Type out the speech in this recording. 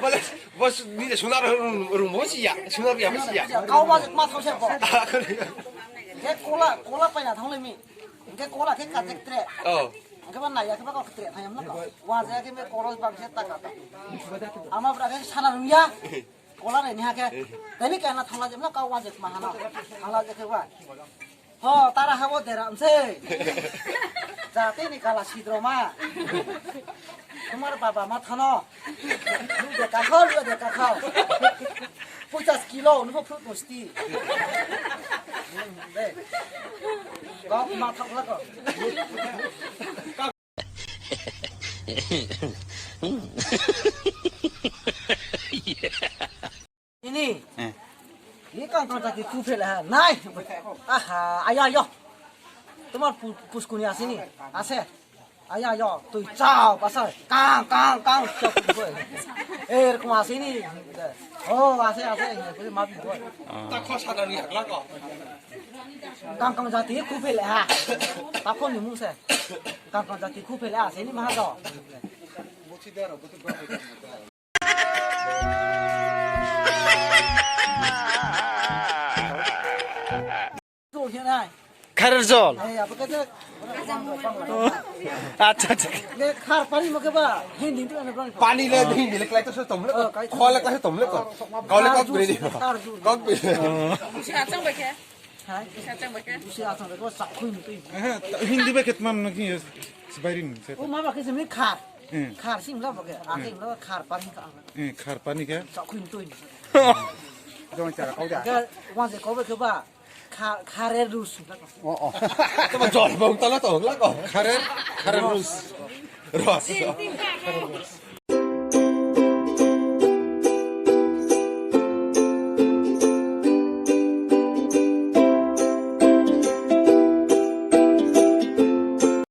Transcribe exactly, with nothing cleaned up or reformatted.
Bole, bos, ni de sunar rum, rum, bos ya, sunar ya, bos ya. Kau ma ma thau se bo. Ke kola, kola paina thang le mi. Ke kola ke ka tek tre. Oh. Ke ba na ya ke ba ko tre thang yam na ko. Wa ja ke me kola bang se ta ka ta. Ama bra ke sana rum ya. Kola re ni ha ke. Teni ke na thang la je na kau wa je ma ha na. Thang la je ke ba. Ho, tara habo deram se. Jatini kala sidroma. Tomar baba ma thano. Lu de kakho, lu de kakho. Puchas kilo, nu fruit musti. De. Kok ma thok la ko. Ini. Eh. Ini kang kang jati tu phela ha. Nai. Aha, ayo ayo. Tomar pu-, puskuni asini. Ase. Ayo ayo. Tui chao basa. Kang kang kang. Chao tu boy. Eh, erokom asini. Oh, ase ase. Ini boy mabi boy. Ta kho sana ri hakla ko. Kang kang jati ku phela ha. Ta kho ni mung se. Kang kang jati ku phela asini ma do. Kharer jol. Acha acha. Pani le hindi le klai to se tom le. Khol le klai se tom le ko. Kau le kok beri. Kok beri. Hindi ba ketman na ki. Sibairin. O mama ke simi khar. Khar sing la ba ke. Ake la khar pani ka. Khar pani ke. Sa kuin tui. Jong chara kau da. Ga wan se ko ba ke ba. Kha-, khare rus. Oh, oh. Tama jol bong tala to la ko. Khare, khare rus. Ros.